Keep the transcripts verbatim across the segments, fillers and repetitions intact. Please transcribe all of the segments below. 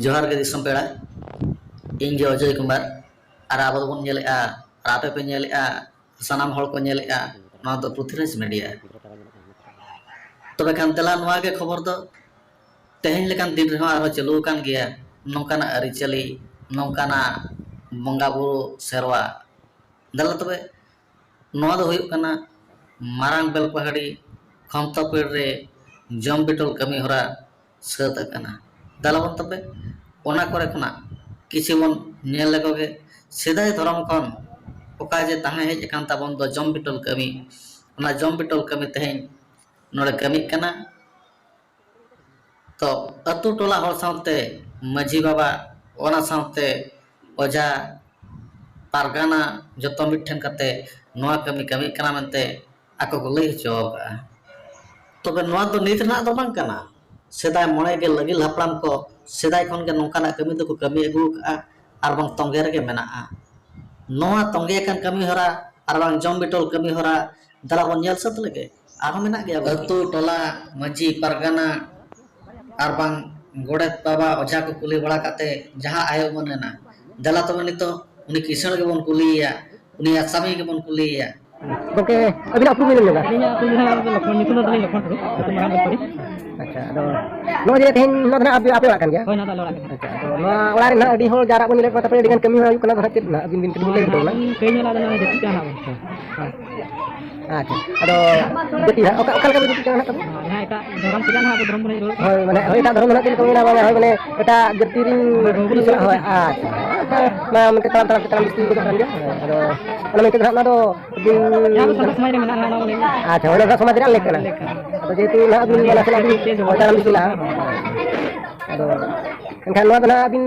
ᱡᱚᱦᱟᱨ ᱜᱮ ᱫᱤᱥᱚᱢ ᱯᱮᱲᱟ, ᱤᱧ ᱜᱮ ᱚᱡᱚᱭ ᱠᱩᱢᱟᱨ᱾ ᱟᱨ ᱟᱵᱚ ᱫᱚᱵᱚᱱ ᱧᱮᱞᱮᱜᱼᱟ, ᱟᱨ ᱟᱯᱮ ᱯᱮ ᱧᱮᱞᱮᱜᱼᱟ, ᱥᱟᱱᱟᱢ ᱦᱚᱲ ᱠᱚ ᱧᱮᱞᱮᱜᱼᱟ, ᱱᱚᱣᱟ ᱫᱚ ᱯᱨᱤᱛᱷᱤᱨᱟᱡᱽ ᱢᱤᱰᱤᱭᱟ᱾ ᱛᱚᱵᱮ ᱠᱷᱟᱱ ᱫᱮᱞᱟ ᱱᱚᱣᱟ ᱜᱮ ᱠᱷᱚᱵᱚᱨ ᱫᱚ, ᱛᱮᱦᱮᱧ ᱞᱮᱠᱟᱱ ᱫᱤᱱ ᱨᱮᱦᱚᱸ ᱟᱨᱦᱚᱸ ᱪᱟᱹᱞᱩ ᱟᱠᱟᱱ ᱜᱮᱭᱟ ᱱᱚᱝᱠᱟᱱᱟᱜ ᱟᱹᱨᱤᱪᱟᱹᱞᱤ, ᱱᱚᱝᱠᱟᱱᱟᱜ ᱵᱚᱸᱜᱟ ᱵᱩᱨᱩ ᱥᱮᱨᱣᱟ᱾ ᱫᱮᱞᱟ ᱛᱚᱵᱮ, ᱱᱚᱣᱟ ᱫᱚ ᱦᱩᱭᱩᱜ ᱠᱟᱱᱟ ᱢᱟᱨᱟᱝ ᱵᱮᱞᱯᱟᱦᱟᱲᱤ ᱠᱷᱚᱢᱛᱟᱯᱟᱹᱲ ᱨᱮ ᱡᱚᱢ ᱵᱤᱴᱚᱞ ᱠᱟᱹᱢᱤ ᱦᱚᱨᱟ ᱥᱟᱹᱛ ᱟᱠᱟᱱᱟ᱾ ᱫᱮᱞᱟ ᱵᱚᱱ ᱛᱚᱵᱮ ᱚᱱᱟ ᱠᱚᱨᱮ ᱠᱷᱚᱱᱟᱜ ᱠᱤᱪᱷᱩ ᱵᱚᱱ ᱧᱮᱞ ᱞᱮᱠᱚ ᱜᱮ᱾ ᱥᱮᱫᱟᱭ ᱫᱷᱚᱨᱚᱢ ᱠᱷᱚᱱ ᱚᱠᱟ ᱡᱮ ᱛᱟᱦᱮᱸ ᱦᱮᱡ ᱟᱠᱟᱱ ᱛᱟᱵᱚᱱ ᱫᱚ ᱡᱚᱢ ᱵᱤᱴᱚᱞ ᱠᱟᱹᱢᱤ, ᱚᱱᱟ ᱡᱚᱢ ᱵᱤᱴᱚᱞ ᱠᱟᱹᱢᱤ ᱛᱮᱦᱮᱧ ᱱᱚᱰᱮ ᱠᱟᱹᱢᱤᱜ ᱠᱟᱱᱟ᱾ ᱛᱚ ᱟᱹᱛᱩ ᱴᱚᱞᱟ ᱦᱚᱲ ᱥᱟᱶᱛᱮ ᱢᱟᱹᱡᱷᱤ ᱵᱟᱵᱟ, ᱚᱱᱟ ᱥᱟᱶᱛᱮ ᱚᱡᱷᱟ, ᱯᱟᱨᱜᱟᱱᱟ, ᱡᱚᱛᱚ ᱢᱤᱫ ᱴᱷᱮᱱ ᱠᱟᱛᱮ ᱱᱚᱣᱟ ᱠᱟᱹᱢᱤ ᱠᱟᱹᱢᱤᱜ ᱠᱟᱱᱟ ᱢᱮᱱᱛᱮ ᱟᱠᱚ ᱠᱚ ᱞᱟᱹᱭ ᱦᱚᱪᱚ ᱟᱠᱟᱫᱼᱟ᱾ ᱛᱚᱵᱮ ᱱᱚᱣᱟ ᱫᱚ ᱱᱤᱛ ᱨᱮᱱᱟᱜ ᱫᱚ ᱵᱟᱝ ᱠᱟᱱᱟ, ᱥᱮᱫᱟᱭ ᱢᱚᱬᱮ ᱜᱮᱞ ᱟᱹᱜᱤᱞ ᱦᱟᱯᱲᱟᱢ ᱠᱚ ᱥᱮᱫᱟᱭ ᱠᱷᱚᱱ ᱜᱮ ᱱᱚᱝᱠᱟᱱᱟᱜ ᱠᱟᱹᱢᱤ ᱫᱚᱠᱚ ᱠᱟᱹᱢᱤ ᱟᱹᱜᱩ ᱟᱠᱟᱫᱼᱟ ᱟᱨ ᱵᱟᱝ ᱛᱚᱸᱜᱮ ᱨᱮᱜᱮ ᱢᱮᱱᱟᱜᱼᱟ᱾ ᱱᱚᱣᱟ ᱛᱚᱸᱜᱮ ᱟᱠᱟᱱ ᱠᱟᱹᱢᱤ ᱦᱚᱨᱟ ᱟᱨ ᱵᱟᱝ ᱡᱚᱢ ᱵᱤᱴᱚᱞ ᱠᱟᱹᱢᱤ ᱦᱚᱨᱟ ᱫᱮᱞᱟ ᱵᱚᱱ ᱧᱮᱞ ᱥᱟᱹᱛ ᱞᱮᱜᱮ, ᱟᱨᱦᱚᱸ ᱢᱮᱱᱟᱜ ᱜᱮᱭᱟ᱾ ᱟᱹᱛᱩ ᱴᱚᱞᱟ ᱢᱟᱹᱡᱷᱤ ᱯᱟᱨᱜᱟᱱᱟ ᱟᱨ ᱵᱟᱝ ᱜᱚᱰᱮᱛ ᱵᱟᱵᱟ ᱚᱡᱷᱟ ᱠᱚ ᱠᱩᱞᱤ ᱵᱟᱲᱟ ᱠᱟᱛᱮ ᱡᱟᱦᱟᱸ ᱟᱭ ᱩᱢᱟᱹᱱ ᱮᱱᱟ, ᱫᱮᱞᱟ ᱛᱚᱵᱮ ᱱᱤᱛᱚᱜ ᱩᱱᱤ ᱠᱤᱥᱟᱹᱬ ᱜᱮᱵᱚᱱ ᱠᱩᱞᱤᱭᱮᱭᱟ, ᱩᱱᱤ ᱟᱥᱟᱢᱤ ᱜᱮᱵᱚᱱ ᱠᱩᱞᱤᱭᱮᱭᱟ᱾ ᱜᱚᱢᱠᱮ, ᱟᱹᱵᱤᱱᱟᱜ ᱩᱯᱨᱩᱢ ᱞᱤᱧ ᱞᱟᱹᱭᱟ? ᱟᱹᱞᱤᱧᱟᱜ ᱩᱯᱨᱩᱢ ᱫᱚ ᱦᱟᱸᱜ ᱞᱚᱠᱷᱚᱱ, ᱧᱩᱛᱩᱢ ᱫᱚ ᱛᱟᱹᱞᱤᱧ ᱞᱚᱠᱷᱚᱱ ᱴᱩᱰᱩ, ᱟᱹᱛᱩ ᱢᱟᱨᱟᱝ ᱵᱮᱞᱯᱟᱦᱟᱲᱤ᱾ ᱟᱪᱪᱷᱟ, ᱟᱫᱚ ᱱᱚᱜᱼᱚᱭ ᱡᱮ ᱛᱮᱦᱮᱧ ᱱᱚᱣᱟ ᱫᱚ ᱦᱟᱸᱜ ᱟᱯᱮ, ᱟᱯᱮ ᱚᱲᱟᱜ ᱠᱟᱱ ᱜᱮᱭᱟ? ᱦᱳᱭ, ᱱᱚᱣᱟ ᱫᱚ ᱟᱞᱮ ᱚᱲᱟᱜ ᱠᱟᱱ ᱜᱮᱭᱟ᱾ ᱟᱪᱪᱷᱟ, ᱟᱫᱚ ᱱᱚᱣᱟ ᱚᱲᱟᱜ ᱨᱮ ᱱᱟᱦᱟᱜ ᱟᱹᱰᱤ ᱦᱚᱲ ᱡᱟᱣᱨᱟᱜ ᱵᱚᱱ ᱧᱮᱞᱮᱫ ᱠᱚᱣᱟ, ᱛᱟᱨᱯᱚᱨᱮ ᱟᱹᱰᱤ ᱜᱟᱱ ᱠᱟᱹᱢᱤ ᱦᱚᱨᱟ ᱦᱩᱭᱩᱜ ᱠᱟᱱᱟ, ᱟᱫᱚ ᱦᱟᱸᱜ ᱪᱮᱫ ᱱᱟᱦᱟᱜ ᱟᱹᱵᱤᱱ ᱵᱤᱱ ᱠᱟᱹᱢᱤ ᱞᱟᱹᱭ ᱵᱩᱴᱟᱹᱣᱟ ᱱᱟᱦᱟᱜ? ᱦᱳᱭ᱾ ᱟᱪᱪᱷᱟ, ᱟᱫᱚ ᱡᱟᱹᱛᱤ ᱱᱟᱦᱟᱜ ᱚᱠᱟ, ᱚᱠᱟ ᱞᱮᱠᱟ ᱵᱚ ᱡᱟᱹᱛᱤ ᱠᱟᱱᱟ ᱱᱟᱦᱟᱜ ᱛᱟᱵᱚ? ᱦᱳᱭ, ᱡᱟᱦᱟᱸ ᱮᱴᱟᱜ ᱫᱷᱚᱨᱚᱢ ᱠᱚ ᱡᱟᱦᱟᱸ ᱨᱩᱣᱟᱹᱲ ᱦᱳᱭ, ᱢᱟᱱᱮ, ᱦᱳᱭ, ᱮᱴᱟᱜ ᱫᱷᱚᱨᱚᱢ ᱫᱚ ᱱᱟᱦᱟᱜ ᱪᱮᱫ ᱞᱮᱠᱟ ᱢᱮᱱᱟᱜᱼᱟ, ᱵᱟᱝᱟ, ᱦᱳᱭ, ᱢᱟᱱᱮ, ᱮᱴᱟᱜ ᱡᱟᱹᱛᱤ ᱨᱤᱱ ᱦᱳᱭ, ᱠᱩᱲᱤ ᱥᱟᱞᱟᱜ, ᱦᱳᱭ, ᱟᱪᱪᱷᱟ᱾ ᱚᱱᱟ ᱢᱮᱱᱛᱮ ᱛᱟᱲᱟᱢ, ᱛᱟᱲᱟᱢ, ᱛᱟᱲᱟᱢ ᱵᱤᱥᱛᱤ ᱜᱚᱫᱚᱜ ᱠᱟᱱ ᱜᱮᱭᱟ᱾ ᱦᱳᱭ, ᱟᱫᱚ ᱚᱱᱟ ᱢᱮᱱᱛᱮ ᱫᱚ ᱱᱟᱦᱟᱜ ᱚᱱᱟ ᱫᱚ ᱡᱟᱦᱟᱸ ᱫᱚ ᱥᱟᱱᱛᱟᱲ ᱥᱚᱢᱟᱡᱽ ᱨᱮ ᱢᱮᱱᱟᱜᱼᱟ, ᱚᱱᱟ ᱵᱚᱞᱮ᱾ ᱟᱪᱪᱷᱟ, ᱚᱱᱟ ᱫᱚ ᱥᱚᱢᱟᱡᱽ ᱨᱮᱭᱟᱜ ᱞᱮᱠ ᱠᱟᱱᱟ᱾ ᱞᱮᱠ ᱠᱟᱱᱟ᱾ ᱟᱫᱚ ᱡᱮᱦᱮᱛᱩ ᱱᱟᱦᱟᱜ ᱵᱤᱱ ᱟᱹᱰᱤ ᱢᱮᱱᱟ ᱥᱮ ᱟᱹᱰᱤ ᱪᱮᱫ ᱦᱚᱸ ᱛᱟᱲᱟᱢ ᱵᱤᱥᱤ ᱞᱟᱦᱟ᱾ ᱟᱫᱚ ᱮᱱᱠᱷᱟᱱ ᱱᱚᱣᱟ ᱫᱚ ᱱᱟᱦᱟᱜ ᱟᱹᱵᱤᱱ,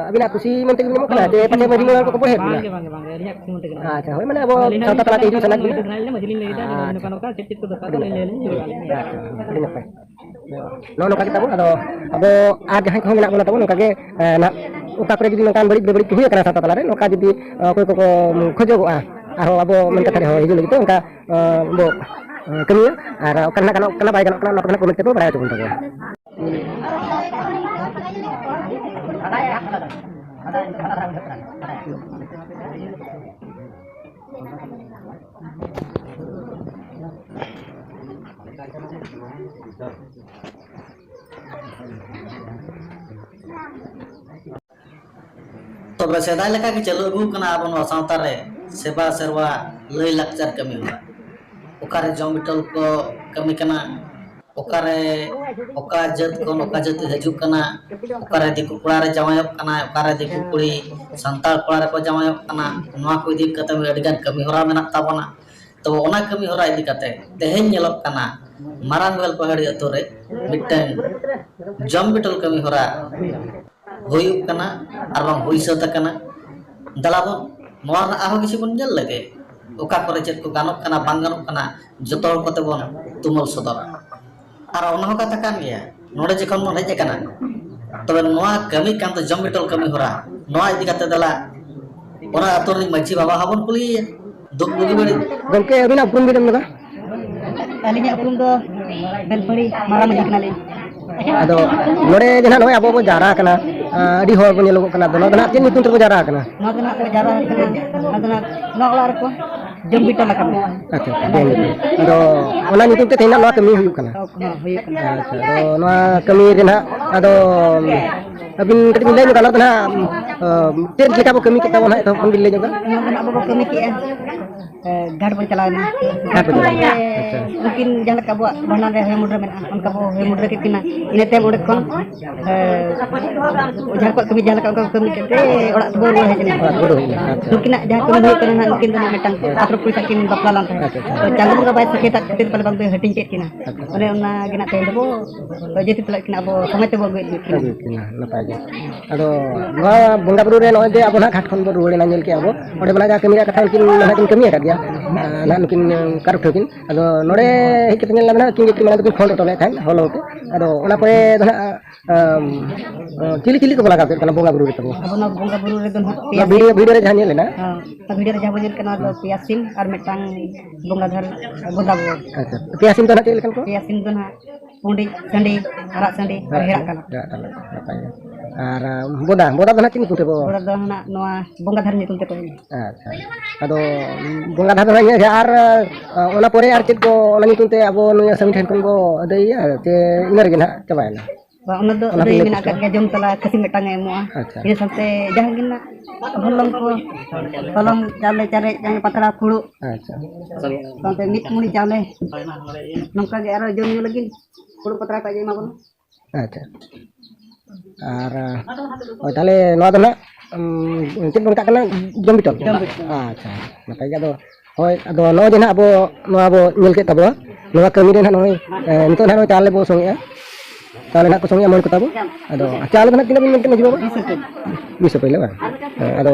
ᱟᱹᱵᱤᱱᱟᱜ ᱠᱩᱥᱤ ᱢᱮᱱᱛᱮ ᱜᱮᱵᱤᱱ ᱮᱢᱚᱜ ᱠᱟᱱᱟ ᱡᱮ ᱯᱟᱪᱮ ᱢᱟᱹᱡᱷᱤ ᱢᱚᱬᱮ ᱦᱚᱲ ᱠᱚᱠᱚ ᱵᱚᱦᱮᱞ ᱵᱤᱱᱟ? ᱵᱟᱝᱜᱮ, ᱵᱟᱝᱜᱮ, ᱵᱟᱝᱜᱮ, ᱟᱹᱞᱤᱧᱟᱜ ᱠᱩᱥᱤ ᱢᱮᱱᱛᱮ ᱜᱮ ᱱᱟᱦᱟᱜ᱾ ᱟᱪᱪᱷᱟ, ᱦᱳᱭ, ᱢᱟᱱᱮ ᱟᱵᱚ ᱟᱹᱞᱤᱧ ᱥᱟᱶᱛᱟ ᱞᱤᱧ ᱛᱟᱞᱟ ᱛᱮ ᱦᱤᱡᱩᱜ ᱥᱟᱱᱟ ᱵᱤᱱᱟ? ᱟᱹᱞᱤᱧ ᱢᱟᱹᱡᱷᱤ ᱞᱤᱧ ᱞᱟᱹᱭᱮᱫᱟ, ᱟᱹᱞᱤᱧ ᱱᱚᱝᱠᱟ ᱟᱪᱪᱷᱟ᱾ ᱱᱚᱝᱠᱟ ᱪᱮᱫ ᱪᱮᱫ ᱠᱚ ᱫᱚᱨᱠᱟᱨ ᱟᱹᱰᱤ ᱞᱟᱹᱭ ᱟᱹᱞᱤᱧ ᱱᱟᱯᱟᱭ᱾ ᱱᱚᱜᱼᱚ ᱱᱚᱝᱠᱟ ᱜᱮ ᱛᱟᱵᱚᱱ᱾ ᱟᱫᱚ ᱟᱵᱚ ᱟᱨ ᱡᱟᱦᱟᱸᱭ ᱠᱚᱦᱚᱸ ᱢᱮᱱᱟᱜ ᱵᱚᱱᱟ ᱛᱟᱵᱚᱱ, ᱱᱚᱝᱠᱟ ᱜᱮ, ᱮ, ᱱᱟᱦᱟᱜ ᱚᱠᱟ ᱠᱚᱨᱮ ᱡᱩᱫᱤ ᱱᱚᱝᱠᱟᱱ ᱵᱟᱹᱲᱤᱡ ᱵᱮᱵᱟᱹᱲᱤᱡ ᱠᱚ ᱦᱩᱭ ᱟᱠᱟᱱᱟ ᱥᱟᱶᱛᱟ ᱛᱟᱞᱟᱨᱮ, ᱱᱚᱝᱠᱟ ᱡᱩᱫᱤ, ᱮ, ᱚᱠᱚᱭ ᱠᱚᱠᱚ ᱠᱷᱚᱡᱚᱜᱚᱜᱼᱟ ᱟᱨᱦᱚᱸ ᱟᱵᱚ ᱢᱮᱱ ᱠᱟᱛᱷᱟ ᱨᱮᱦᱚᱸ ᱦᱤᱡᱩᱜ ᱞᱟᱹᱜᱤᱫ ᱛᱮ, ᱚᱱᱠᱟ, ᱮ, ᱵᱚ, ᱮ, ᱠᱟᱹᱢᱤᱭᱟ᱾ ᱟᱨ ᱚᱠᱟ ᱨᱮᱱᱟᱜ ᱜᱟᱱᱚᱜ ᱠᱟᱱᱟ, ᱵᱟᱭ ᱜᱟᱱᱚᱜ ᱠᱟᱱᱟ, ᱚᱱᱟ ᱠᱚ ᱱᱟᱦᱟᱜ comment ᱛᱮᱵᱚ ᱵᱟᱲᱟᱭ ᱦᱚᱪᱚ ᱵᱚᱱ ᱛᱟᱵᱚᱱᱟ᱾ ᱛᱚᱵᱮ ᱥᱮᱫᱟᱭ ᱞᱮᱠᱟ ᱜᱮ ᱪᱟᱹᱞᱩ ᱟᱹᱜᱩ ᱠᱟᱱᱟ ᱟᱵᱚ ᱱᱚᱣᱟ ᱥᱟᱶᱛᱟ ᱨᱮ ᱥᱮᱵᱟ ᱥᱮᱨᱣᱟ, ᱞᱟᱹᱭ ᱞᱟᱠᱪᱟᱨ ᱠᱟᱹᱢᱤ ᱦᱚᱨᱟ᱾ ᱚᱠᱟᱨᱮ ᱡᱚᱢ ᱵᱤᱴᱚᱞ ᱠᱚ ᱠᱟᱹᱢᱤ ᱠᱟᱱᱟ, ᱚᱠᱟᱨᱮ ᱚᱠᱟ ᱡᱟᱹᱛ ᱠᱷᱚᱱ ᱚᱠᱟ ᱡᱟᱹᱛ ᱦᱤᱡᱩᱜ ᱠᱟᱱᱟ, ᱚᱠᱟᱨᱮ ᱫᱤᱠᱩ ᱠᱚᱲᱟ ᱨᱮ ᱡᱟᱶᱟᱭᱚᱜ ᱠᱟᱱᱟᱭ, ᱚᱠᱟᱨᱮ ᱫᱤᱠᱩ ᱠᱩᱲᱤ ᱥᱟᱱᱛᱟᱲ ᱠᱚᱲᱟ ᱨᱮᱠᱚ ᱡᱟᱶᱟᱭᱚᱜ ᱠᱟᱱᱟ, ᱱᱚᱣᱟ ᱠᱚ ᱤᱫᱤ ᱠᱟᱛᱮ ᱟᱹᱰᱤᱜᱟᱱ ᱠᱟᱹᱢᱤ ᱦᱚᱨᱟ ᱢᱮᱱᱟᱜ ᱛᱟᱵᱚᱱᱟ᱾ ᱛᱚ ᱚᱱᱟ ᱠᱟᱹᱢᱤ ᱦᱚᱨᱟ ᱤᱫᱤ ᱠᱟᱛᱮ ᱛᱮᱦᱮᱧ ᱧᱮᱞᱚᱜ ᱠᱟᱱᱟ, ᱢᱟᱨᱟᱝ ᱵᱮᱞᱯᱟᱦᱟᱲᱤ ᱟᱹᱛᱩ ᱨᱮ ᱢᱤᱫᱴᱟᱝ ᱡᱚᱢ ᱵᱤᱴᱚᱞ ᱠᱟᱹᱢᱤ ᱦᱚᱨᱟ ᱦᱩᱭᱩᱜ ᱠᱟᱱᱟ ᱟᱨ ᱵᱟᱝ ᱦᱩᱭ ᱥᱟᱹᱛ ᱟᱠᱟᱱᱟ᱾ ᱫᱮᱞᱟ ᱵᱚᱱ ᱱᱚᱣᱟ ᱨᱮᱱᱟᱜ ᱟᱨᱦᱚᱸ ᱠᱤᱪᱷᱩ ᱵᱚᱱ ᱧᱮᱞ ᱞᱮᱜᱮ, ᱚᱠᱟ ᱠᱚᱨᱮ ᱪᱮᱫ ᱠᱚ ᱜᱟᱱᱚᱜ ᱠᱟᱱᱟ, ᱵᱟᱝ ᱜᱟᱱᱚᱜ ᱠᱟᱱᱟ, ᱡᱚᱛᱚ ᱦᱚᱲ ᱠᱚᱛᱮ ᱵᱚᱱ ᱛᱩᱢᱟᱹᱞ ᱥᱚᱫᱚᱨᱟ᱾ ᱟᱨ ᱚᱱᱟ ᱦᱚᱸ ᱠᱟᱛᱷᱟ ᱠᱟᱱ ᱜᱮᱭᱟ, ᱱᱚᱰᱮ ᱡᱚᱠᱷᱚᱱ ᱵᱚᱱ ᱦᱮᱡ ᱟᱠᱟᱱᱟ, ᱛᱚᱵᱮ ᱱᱚᱣᱟ ᱠᱟᱹᱢᱤ ᱠᱟᱱ ᱫᱚ ᱡᱚᱢ ᱵᱤᱴᱚᱞ ᱠᱟᱹᱢᱤ ᱦᱚᱨᱟ, ᱱᱚᱣᱟ ᱤᱫᱤ ᱠᱟᱛᱮ ᱫᱮᱞᱟ ᱚᱱᱟ ᱟᱹᱛᱩ ᱨᱤᱱᱤᱡ ᱢᱟᱹᱡᱷᱤ ᱵᱟᱵᱟ ᱦᱚᱸᱵᱚᱱ ᱠᱩᱞᱤᱭᱮᱭᱟ, ᱫᱩᱠ ᱵᱩᱜᱤ ᱵᱟᱹᱲᱤᱡ᱾ ᱜᱚᱢᱠᱮ, ᱟᱹᱵᱤᱱᱟᱜ ᱩᱯᱨᱩᱢ ᱵᱤᱱ ᱮᱢ ᱞᱮᱫᱟ? ᱟᱹᱞᱤᱧᱟᱜ ᱩᱯᱨᱩᱢ ᱫᱚ ᱵᱮᱞᱯᱟᱹᱲᱤ ᱢᱟᱨᱟᱝ ᱢᱟᱹᱡᱷᱤ ᱠᱟᱱᱟᱞᱤᱧ᱾ ᱟᱫᱚ ᱱᱚᱰᱮ ᱡᱟᱦᱟᱸ ᱱᱚᱜᱼᱚᱭ ᱟᱵᱚ ᱵᱚ ᱡᱟᱣᱨᱟ ᱟᱠᱟᱱᱟ, ᱟᱹᱰᱤ ᱦᱚᱲ ᱵᱚ ᱧᱮᱞᱚᱜᱚᱜ ᱠᱟᱱᱟ, ᱟᱫᱚ ᱱᱚᱣᱟ ᱫᱚ ᱱᱟᱦᱟᱜ ᱪᱮᱫ ᱧᱩᱛᱩᱢ ᱛᱮᱵᱚ ᱡᱟᱣᱨᱟ ᱟᱠᱟᱱᱟ? ᱱᱚᱣᱟ ᱫᱚ ᱱᱟᱦᱟᱜ ᱠᱚ ᱡᱟᱣᱨᱟ ᱟᱠᱟᱱᱟ, ᱱᱚᱣᱟ ᱫᱚ ᱱᱟᱦᱟᱜ ᱱᱚᱣᱟ ᱚᱲᱟᱜ ᱨᱮᱠᱚ ᱡᱚᱢ ᱵᱤᱴᱚᱞ ᱟᱠᱟᱱᱟ᱾ ᱟᱪᱪᱷᱟ, ᱟᱪᱪᱷᱟ, ᱡᱚᱢ ᱵᱤᱴᱚᱞ᱾ ᱟᱫᱚ ᱚᱱᱟ ᱧᱩᱛᱩᱢ ᱛᱮ ᱛᱮᱦᱮᱧ ᱱᱟᱜ ᱱᱚᱣᱟ ᱠᱟᱹᱢᱤ ᱦᱩᱭᱩᱜ ᱠᱟᱱᱟ᱾ ᱦᱚᱸ, ᱦᱩᱭᱩᱜ ᱠᱟᱱᱟ᱾ ᱟᱪᱪᱷᱟ, ᱟᱫᱚ ᱱᱚᱣᱟ ᱠᱟᱹᱢᱤ ᱨᱮ ᱱᱟᱦᱟᱜ, ᱟᱫᱚ ᱟᱹᱵᱤᱱ ᱠᱟᱹᱴᱤᱡ ᱵᱤᱱ ᱞᱟᱹᱭ ᱧᱚᱜᱟ, ᱱᱚᱣᱟ ᱫᱚ ᱱᱟᱦᱟᱜ, ᱪᱮᱫ ᱞᱮᱠᱟ ᱵᱚ ᱠᱟᱹᱢᱤ ᱠᱮᱫ ᱛᱟᱵᱚᱱᱟ, ᱮᱛᱚᱦᱚᱵ ᱠᱷᱚᱱ ᱵᱤᱱ ᱞᱟᱹᱭ ᱧᱚᱜᱟ? ᱱᱚᱣᱟ ᱫᱚ ᱱᱟᱦᱟᱜ ᱟᱵᱚ ᱵᱚ ᱠᱟᱹᱢᱤ ᱠᱮᱜᱼᱟ᱾ ᱮ, ᱜᱷᱟᱴ ᱵᱚᱱ ᱪᱟᱞᱟᱣ ᱮᱱᱟ᱾ ᱜᱷᱟᱴ ᱵᱚᱱ ᱪᱟᱞᱟᱣ ᱮᱱᱟ᱾ ᱟᱪᱪᱷᱟ᱾ ᱩᱱᱠᱤᱱ ᱡᱟᱦᱟᱸ ᱞᱮᱠᱟ ᱟᱵᱚᱣᱟᱜ ᱵᱷᱟᱸᱰᱟᱱ ᱨᱮ ᱦᱚᱭ ᱢᱩᱰᱨᱟᱹ ᱢᱮᱱᱟᱜᱼᱟ, ᱚᱱᱠᱟ ᱵᱚ ᱦᱚᱭ ᱢᱩᱰᱨᱟᱹ ᱠᱮᱫ ᱠᱤᱱᱟ᱾ ᱤᱱᱟᱹ ᱛᱟᱭᱚᱢ ᱚᱸᱰᱮ ᱠᱷᱚᱱ, ᱮ, ᱚᱡᱷᱟ ᱠᱚᱣᱟᱜ ᱠᱟᱹᱢᱤ ᱡᱟᱦᱟᱸ ᱞᱮᱠᱟ ᱚᱱᱠᱟ ᱠᱚ ᱠᱟᱹᱢᱤ ᱠᱮᱫ ᱛᱮ ᱚᱲᱟᱜ ᱛᱮᱵᱚ ᱨᱩᱣᱟᱹᱲ ᱦᱮᱡ ᱮᱱᱟ᱾ ᱚᱲᱟᱜ ᱛᱮᱵᱚ ᱨᱩᱣᱟᱹᱲ ᱦᱮᱡ ᱮᱱᱟ᱾ ᱟᱪᱪᱷᱟ᱾ ᱱᱩᱠᱤᱱᱟᱜ ᱡᱟᱦᱟᱸ ᱠᱟᱹᱢᱤ ᱦᱩᱭᱩᱜ ᱠᱟᱱᱟ ᱱᱟᱦᱟᱜ, ᱱᱩᱠᱤᱱ ᱫᱚ ᱱᱟᱦᱟᱜ ᱢᱤᱫᱴᱟᱝ ᱟᱪᱪᱷᱟ᱾ ᱟᱛᱨᱚ ᱠᱩᱲᱤ ᱥᱟᱜ ᱠᱤᱱ ᱵᱟᱯᱞᱟ ᱞᱮᱱ ᱛᱟᱦᱮᱸᱫ᱾ ᱟᱪᱪᱷᱟ, ᱟᱪᱪᱷᱟ᱾ ᱛᱚ ᱪᱟᱸᱫᱳ ᱵᱚᱸᱜᱟ ᱵᱟᱭ ᱥᱟᱹᱠᱷᱭᱟᱹᱛᱟᱜ ᱠᱷᱟᱹᱛᱤᱨ ᱯᱟᱞᱮ ᱵᱟᱝ ᱫᱚᱭ ᱦᱟᱹᱴᱤᱧ ᱠᱮᱫ ᱠᱤᱱᱟ᱾ ᱟᱪᱪᱷᱟ᱾ ᱚᱱᱮ ᱚᱱᱟ ᱜᱮ ᱱᱟᱦᱟᱜ ᱛᱮᱦᱮᱧ ᱫᱚᱵᱚ ᱡᱮᱛᱮ ᱛᱮᱞᱟᱜ ᱠᱤᱱᱟ, ᱟᱵᱚ ᱥᱚᱢᱟᱡᱽ ᱛᱮᱵᱚ ᱟᱹᱜᱩᱭᱮᱫ ᱠᱤᱱᱟ᱾ ᱟᱹᱜᱩᱭᱮᱫ ᱠᱤᱱᱟ, ᱱᱟᱯᱟᱭ ᱜᱮ᱾ ᱟᱫᱚ ᱱᱚᱣᱟ ᱵᱚᱸᱜᱟ ᱵᱩᱨᱩ ᱨᱮ ᱱᱚᱜᱼᱚᱭ ᱡᱮ ᱟᱵᱚ ᱱᱟᱦᱟᱜ ᱜᱷᱟᱴ ᱠᱷᱚᱱ ᱵᱚᱱ ᱨᱩᱣᱟᱹᱲ ᱮᱱᱟ, ᱧᱮᱞ ᱠᱮᱜᱼᱟ ᱵᱚ, ᱚᱸᱰᱮ ᱢᱟ ᱱᱟᱦᱟᱜ ᱡᱟᱦᱟᱸ ᱠᱟᱹᱢᱤ ᱨᱮᱭᱟᱜ ᱠᱟᱛᱷᱟ ᱩᱱᱠᱤᱱ ᱱᱟᱦᱟᱜ ᱠᱤᱱ ᱠᱟᱹᱢᱤ ᱟᱠᱟᱫ ᱜᱮᱭᱟ, ᱟᱨ ᱱᱟᱦᱟᱜ ᱱᱩᱠᱤᱱ ᱠᱟᱨᱚ ᱴᱷᱟᱹᱣ ᱠᱤᱱ᱾ ᱟᱫᱚ ᱱᱚᱰᱮ ᱦᱮᱡ ᱠᱟᱛᱮ ᱧᱮᱞ ᱧᱟᱢ ᱮᱱᱟ, ᱩᱱᱠᱤᱱ ᱜᱮ ᱠᱤᱱ ᱢᱟᱲᱟᱝ ᱫᱚᱠᱤᱱ ᱯᱷᱳᱱ ᱦᱚᱴᱚ ᱞᱮᱫ ᱛᱟᱦᱮᱸᱫ ᱦᱚᱞᱚᱝ ᱛᱮ᱾ ᱟᱫᱚ ᱚᱱᱟ ᱯᱚᱨᱮ ᱫᱚ ᱱᱟᱦᱟᱜ, ᱟᱢ, ᱪᱤᱞᱤ ᱪᱤᱞᱤ ᱠᱚᱵᱚ ᱞᱟᱜᱟᱣ ᱠᱮᱫ ᱠᱟᱱᱟ ᱵᱚᱸᱜᱟ ᱵᱩᱨᱩ ᱨᱮ ᱛᱟᱵᱚ? ᱟᱵᱚ ᱱᱚᱣᱟ ᱵᱚᱸᱜᱟ ᱵᱩᱨᱩ ᱨᱮᱫᱚ ᱱᱟᱦᱟᱜ ᱱᱚᱣᱟ ᱯᱮᱭᱟ ᱵᱷᱤᱰᱤᱭᱳ, ᱥᱤᱢ᱾ ᱵᱷᱤᱰᱤᱭᱳ ᱨᱮ ᱡᱟᱦᱟᱸ ᱧᱮᱞ ᱮᱱᱟ, ᱦᱮᱸ, ᱚᱱᱟ ᱵᱷᱤᱰᱤᱭᱳ ᱨᱮ ᱡᱟᱦᱟᱸ ᱵᱚᱱ ᱧᱮᱞ ᱠᱟᱱᱟ, ᱚᱱᱟ ᱫᱚ ᱯᱮᱭᱟ ᱥᱤᱢ ᱟᱨ ᱢᱤᱫᱴᱟᱝ ᱵᱚᱸᱜᱟ ᱫᱷᱟᱨ ᱵᱚᱸᱜᱟ ᱵᱩᱨᱩ᱾ ᱟᱪᱪᱷᱟ, ᱯᱮᱭᱟ ᱥᱤᱢ ᱫᱚ ᱱᱟᱦᱟᱜ ᱪᱮᱫ ᱞᱮᱠᱟᱱ ᱠᱚ? ᱯᱮᱭᱟ ᱥᱤᱢ ᱫᱚ ᱱᱟᱦᱟᱜ ᱯᱩᱸᱰᱤᱡ ᱥᱟᱺᱰᱤ, ᱟᱨᱟᱜ ᱥᱟᱺᱰᱤ, ᱟᱨ ᱦᱮᱲᱟᱜ ᱠᱟᱞᱚᱴ᱾ ᱦᱮᱲᱟᱜ ᱠᱟᱞᱚᱴ, ᱱᱟᱯᱟᱭ ᱜᱮ᱾ ᱟᱨ ᱵᱚᱫᱟ, ᱵᱚᱫᱟ ᱫᱚ ᱱᱟᱦᱟᱜ ᱪᱮᱫ ᱧᱩᱛᱩᱢ ᱛᱮ ᱵᱚ? ᱵᱚᱫᱟ ᱫᱚ ᱱᱟᱦᱟᱜ ᱱᱚᱣᱟ ᱵᱚᱸᱜᱟ ᱫᱷᱟᱨᱮ ᱧᱩᱛᱩᱢ ᱛᱮᱠᱚ ᱮᱢᱟ᱾ ᱟᱪᱪᱷᱟ, ᱟᱫᱚ ᱵᱚᱸᱜᱟ ᱫᱷᱟᱨᱮ ᱫᱚ ᱱᱟᱦᱟᱜ ᱤᱱᱟᱹᱜᱮ, ᱟᱨ ᱚᱱᱟ ᱯᱚᱨᱮ ᱟᱨ ᱪᱮᱫ ᱠᱚ ᱚᱱᱟ ᱧᱩᱛᱩᱢ ᱛᱮ ᱟᱵᱚ ᱱᱩᱭ ᱥᱟᱹᱢᱤ ᱴᱷᱮᱱ ᱠᱷᱚᱱ ᱵᱚ ᱟᱹᱫᱟᱹᱭᱮᱭᱟ, ᱪᱮ ᱤᱱᱟᱹ ᱨᱮᱜᱮ ᱱᱟᱦᱟᱜ ᱪᱟᱵᱟᱭᱮᱱᱟ? ᱵᱟᱝ, ᱚᱱᱟ ᱫᱚ ᱚᱱᱟ ᱟᱹᱫᱟᱹᱭ ᱯᱚᱨᱮ ᱢᱮᱱᱟᱜ ᱟᱠᱟᱫ ᱜᱮᱭᱟ, ᱡᱚᱢ ᱛᱟᱞᱟ ᱠᱷᱟᱹᱥᱤ ᱢᱤᱫᱴᱟᱝ ᱮ ᱮᱢᱚᱜᱼᱟ᱾ ᱟᱪᱪᱷᱟ᱾ ᱤᱱᱟᱹ ᱥᱟᱶᱛᱮ ᱡᱟᱦᱟᱸ ᱜᱮ ᱱᱟᱜ ᱦᱚᱞᱚᱝ ᱠᱚ, ᱦᱚᱞᱚᱝ, ᱪᱟᱣᱞᱮ, ᱪᱟᱨᱮᱡ, ᱡᱟᱦᱟᱸ ᱜᱮ ᱯᱟᱛᱲᱟ, ᱯᱷᱩᱲᱩᱜ, ᱟᱪᱪᱷᱟ᱾ ᱥᱟᱶᱛᱮ ᱢᱤᱫ ᱢᱩᱲᱤ ᱪᱟᱣᱞᱮ, ᱱᱚᱝᱠᱟ ᱜᱮ ᱟᱨᱚ ᱡᱚᱢ ᱧᱩ ᱞᱟᱹᱜᱤᱫ ᱯᱷᱩᱲᱩᱜ ᱯᱟᱛᱲᱟ ᱠᱚ ᱟᱡ ᱮ ᱮᱢᱟ ᱵᱚᱱᱟ᱾ ᱟᱪᱪᱷᱟ᱾ ᱟᱨ, ᱦᱳᱭ, ᱛᱟᱦᱞᱮ ᱱᱚᱣᱟ ᱫᱚ ᱱᱟᱜ, ᱩᱢ, ᱪᱮᱫ ᱵᱚᱱ ᱢᱮᱛᱟᱜ ᱠᱟᱱᱟ? ᱡᱚᱢ ᱵᱤᱴᱚᱞ? ᱡᱚᱢ ᱵᱤᱴᱚᱞ᱾ ᱟᱪᱪᱷᱟ, ᱱᱟᱯᱟᱭ ᱜᱮ᱾ ᱟᱫᱚ, ᱦᱳᱭ, ᱟᱫᱚ ᱱᱚᱜᱼᱚᱭ ᱡᱮ ᱱᱟᱜ ᱟᱵᱚ ᱱᱚᱣᱟ ᱵᱚ ᱧᱮᱞ ᱠᱮᱫ ᱛᱟᱵᱚᱣᱟ, ᱱᱚᱣᱟ ᱠᱟᱹᱢᱤ ᱨᱮ ᱱᱟᱜ ᱱᱚᱜᱼᱚᱭ, ᱮ, ᱱᱤᱛᱚᱜ ᱱᱟᱜ ᱱᱚᱜᱼᱚᱭ ᱪᱟᱣᱞᱮ ᱵᱚ ᱥᱚᱝᱮᱜᱼᱟ, ᱪᱟᱣᱞᱮ ᱱᱟᱜ ᱠᱚ ᱥᱚᱝᱮᱜᱼᱟ ᱢᱟᱹᱱ ᱠᱚ ᱛᱟᱵᱚ᱾ ᱟᱫᱚ ᱪᱟᱣᱞᱮ ᱫᱚ ᱱᱟᱜ ᱛᱤᱱᱟᱹᱜ ᱵᱤᱱ ᱢᱮᱱ ᱠᱮᱫ ᱢᱟᱹᱡᱷᱤ ᱵᱟᱵᱟ? ᱵᱤᱥ ᱨᱩᱯᱤ᱾ ᱵᱤᱥ ᱨᱩᱯᱤ ᱵᱟᱝ? ᱦᱮᱸ, ᱟᱫᱚ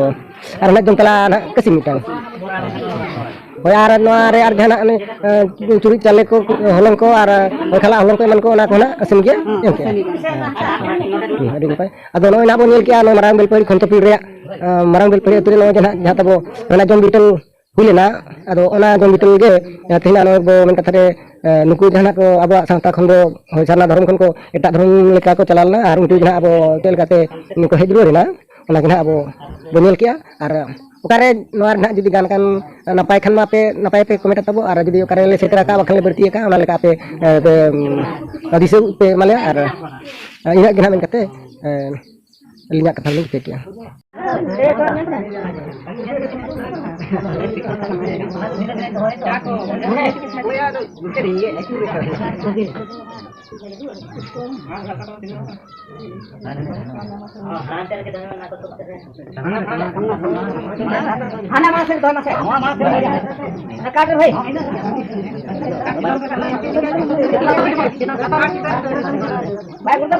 ᱟᱨ ᱱᱟᱜ ᱡᱚᱢ ᱛᱟᱞᱟ ᱱᱟᱜ ᱠᱟᱹᱥᱤ ᱢᱤᱫᱴᱟᱝ᱾ ᱦᱳᱭ, ᱟᱨ ᱱᱚᱣᱟ ᱨᱮ ᱟᱨ ᱡᱟᱦᱟᱱᱟᱜ ᱚᱱᱮ, ᱮ, ᱪᱩᱨᱩᱡ ᱪᱟᱣᱞᱮ ᱠᱚ, ᱦᱚᱞᱚᱝ ᱠᱚ ᱟᱨ ᱠᱷᱟᱞᱟᱜ ᱦᱚᱞᱚᱝ ᱠᱚ ᱮᱢᱟᱱ ᱠᱚ, ᱚᱱᱟ ᱠᱚ ᱱᱟᱜ ᱥᱮᱢ ᱜᱮᱭᱟ? ᱦᱮᱸ, ᱮᱢ ᱠᱮᱜᱼᱟ? ᱥᱮᱢ ᱜᱮ᱾ ᱟᱪᱪᱷᱟ, ᱟᱪᱪᱷᱟ᱾ ᱦᱩᱸ, ᱟᱹᱰᱤ ᱱᱟᱯᱟᱭ᱾ ᱟᱫᱚ ᱱᱚᱜᱼᱚᱭ ᱱᱟᱜ ᱵᱚᱱ ᱧᱮᱞ ᱠᱮᱜᱼᱟ, ᱱᱚᱣᱟ ᱢᱟᱨᱟᱝ ᱵᱮᱞᱯᱟᱹᱦᱟᱹᱲᱤ ᱠᱷᱚᱱᱛᱚᱯᱤᱲ ᱨᱮᱭᱟᱜ, ᱮ, ᱢᱟᱨᱟᱝ ᱵᱮᱞᱯᱟᱹᱦᱟᱹᱲᱤ ᱟᱹᱛᱩ ᱨᱮ ᱱᱚᱜᱼᱚᱭ ᱡᱟᱦᱟᱸ, ᱡᱟᱦᱟᱸ ᱛᱟᱵᱚ ᱚᱱᱟ ᱡᱚᱢ ᱵᱤᱴᱟᱹᱞ ᱦᱩᱭ ᱞᱮᱱᱟ, ᱟᱫᱚ ᱚᱱᱟ ᱡᱚᱢ ᱵᱤᱴᱟᱹᱞ ᱜᱮ, ᱮ, ᱛᱮᱦᱮᱧ ᱱᱚᱜᱼᱚᱭ ᱵᱚ ᱢᱮᱱ ᱠᱟᱛᱷᱟ ᱨᱮ, ᱮ, ᱱᱩᱠᱩ ᱡᱟᱦᱟᱸ ᱱᱟᱜ ᱠᱚ ᱟᱵᱚᱣᱟᱜ ᱥᱟᱶᱛᱟ ᱠᱷᱚᱱ ᱫᱚ, ᱦᱳᱭ, ᱥᱟᱨᱱᱟ ᱫᱷᱚᱨᱚᱢ ᱠᱷᱚᱱ ᱠᱚ ᱮᱴᱟᱜ ᱫᱷᱚᱨᱚᱢ ᱞᱮᱠᱟ ᱠᱚ ᱪᱟᱞᱟᱣ ᱞᱮᱱᱟ, ᱟᱨ ᱩᱱᱠᱩ ᱡᱟᱦᱟᱸ ᱟᱵᱚ ᱪᱮᱫ ᱞᱮᱠᱟᱛᱮ ᱱᱩᱠᱩ ᱦᱮᱡ ᱨᱩᱣᱟᱹᱲ ᱮᱱᱟ, ᱚᱱᱟ ᱜᱮ ᱱᱟᱜ ᱟᱵᱚ ᱵᱚ ᱧᱮᱞ ᱠᱮᱜᱼᱟ᱾ ᱟᱨ ᱚᱠᱟᱨᱮ ᱱᱚᱣᱟ ᱨᱮ ᱱᱟᱜ ᱡᱩᱫᱤ ᱜᱟᱱ ᱠᱷᱟᱱ ᱱᱟᱯᱟᱭ ᱠᱷᱟᱱ ᱢᱟ ᱯᱮ ᱱᱟᱯᱟᱭ ᱯᱮ ᱠᱚᱢᱮᱱᱴ ᱛᱟᱵᱚ, ᱟᱨ ᱡᱩᱫᱤ ᱚᱠᱟᱨᱮ ᱞᱮ ᱥᱮᱴᱮᱨ ᱟᱠᱟᱫ, ᱵᱟᱠᱷᱟᱱ ᱞᱮ ᱵᱟᱹᱲᱛᱤ ᱟᱠᱟᱫ, ᱚᱱᱟ ᱞᱮᱠᱟ ᱟᱯᱮ, ᱮ, ᱯᱮ, ᱩᱢ, ᱫᱤᱥᱟᱹ ᱯᱮ ᱮᱢᱟ ᱞᱮᱭᱟ᱾ ᱟᱨ, ᱮ, ᱤᱱᱟᱹᱜ ᱜᱮ ᱱᱟᱜ ᱢᱮᱱ ᱠᱟᱛᱮ, ᱮ, ᱟᱹᱞᱤᱧᱟᱜ ᱠᱟᱛᱷᱟ ᱞᱤᱧ ᱢᱩᱪᱟᱹᱫ ᱠᱮᱜᱼᱟ᱾ ᱦᱟᱱᱟ ᱢᱟᱥᱮ ᱫᱚ ᱢᱟᱥᱮ᱾ ᱚᱱᱟ ᱠᱟᱴ ᱨᱮ ᱵᱷᱟᱹᱭ᱾ ᱵᱟᱭ ᱵᱩᱡᱽ ᱫᱟ᱾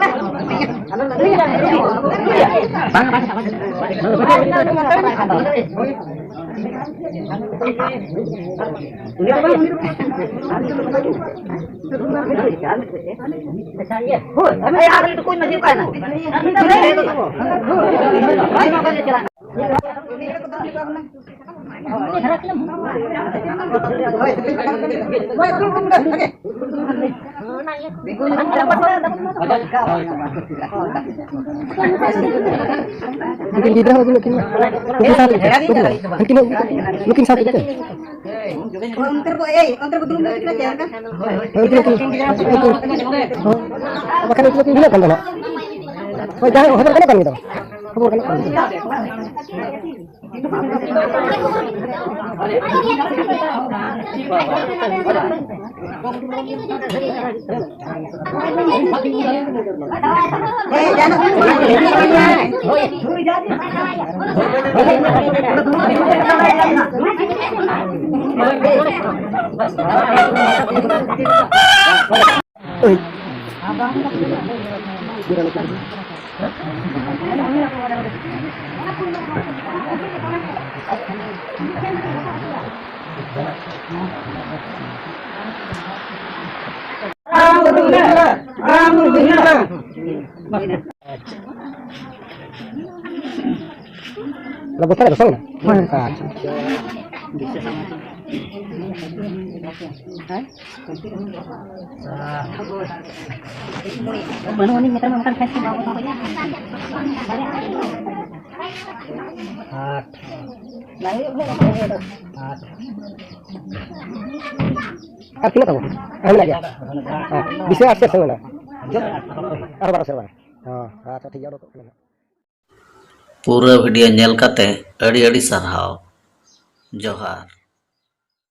ᱵᱟᱝ, ᱵᱟᱝ, ᱵᱟᱝ᱾ ᱩᱱᱤ ᱫᱚ ᱵᱟᱝ, ᱩᱱᱤ ᱫᱚ ᱵᱟᱝ᱾ ᱦᱳᱭ, ᱟᱨ ᱢᱤᱫᱴᱩᱠᱩᱡ ᱢᱟᱹᱡᱷᱤ ᱚᱠᱟᱭᱮᱱᱟ? ᱩᱱᱠᱤᱱ ᱜᱤᱫᱽᱨᱟᱹ ᱦᱚᱸ ᱱᱩᱠᱤᱱ, ᱱᱩᱠᱤᱱ ᱥᱟᱶ ᱛᱮᱜᱮ ᱛᱚ? ᱩᱱᱠᱤᱱ ᱦᱚᱸ, ᱩᱱᱠᱤᱱ ᱦᱚᱸ, ᱩᱱᱠᱤᱱ ᱥᱟᱶ ᱛᱮᱜᱮ ᱛᱚ? ᱚᱱᱛᱮ ᱨᱮᱠᱚ, ᱮᱭ, ᱚᱱᱛᱮ ᱨᱮᱠᱚ ᱫᱩᱲᱩᱵ ᱞᱮᱱ ᱠᱤᱱᱟ ᱪᱮᱫ ᱞᱮᱠᱟ? ᱦᱳᱭ, ᱩᱱᱠᱤᱱ, ᱩᱱᱠᱤᱱ, ᱩᱱᱠᱤᱱ, ᱦᱳᱭ, ᱵᱟᱠᱷᱟᱱ ᱩᱱᱠᱤᱱ ᱫᱚᱠᱤᱱ ᱵᱷᱤᱲᱚᱜ ᱠᱟᱱ ᱛᱟᱦᱮᱱᱟ᱾ ᱦᱳᱭ, ᱡᱟᱦᱟᱸᱭ ᱦᱚᱵᱚᱨ ᱜᱟᱱᱚᱜ ᱠᱟᱱ ᱜᱮᱭᱟ ᱛᱚ᱾ ᱦᱚᱵᱚᱨ ᱜᱟᱱᱚᱜ ᱠᱟᱱ ᱜᱮᱭᱟ᱾ ᱚᱱᱟ ᱵᱚᱥᱛᱟ ᱨᱮ ᱫᱚᱥᱟᱨ ᱢᱮᱱᱟᱜᱼᱟ? ᱦᱳᱭ᱾ ᱟᱪᱪᱷᱟ᱾ ᱵᱟᱹᱱᱩᱜ ᱟᱹᱱᱤᱡ ᱱᱮᱛᱟᱨ ᱢᱟ ᱚᱱᱠᱟᱱ ᱠᱷᱟᱱ ᱥᱮ ᱵᱟᱵᱚ ᱫᱚᱦᱚᱭᱟ᱾ ᱟᱨ ᱛᱤᱱᱟᱹᱜ ᱛᱟᱵᱚ? ᱦᱮᱸ, ᱢᱮᱱᱟᱜ ᱜᱮᱭᱟ᱾ ᱦᱮᱸ, ᱵᱤᱥ ᱟᱴ ᱥᱮᱫ ᱢᱮᱱᱟᱜᱼᱟ᱾ ᱟᱨ ᱵᱟᱨᱚ ᱥᱮᱫ ᱵᱟᱝ? ᱦᱮᱸ, ᱟᱪᱪᱷᱟ, ᱴᱷᱤᱠ ᱜᱮᱭᱟ, ᱚᱰᱚᱠᱚᱜ ᱠᱟᱱᱟ ᱦᱟᱸᱜ᱾ ᱯᱩᱨᱟᱹ ᱵᱷᱤᱰᱤᱭᱳ ᱧᱮᱞ ᱠᱟᱛᱮ ᱟᱹᱰᱤ ᱟᱹᱰᱤ ᱥᱟᱨᱦᱟᱣ᱾ ᱡᱚᱦᱟᱨ᱾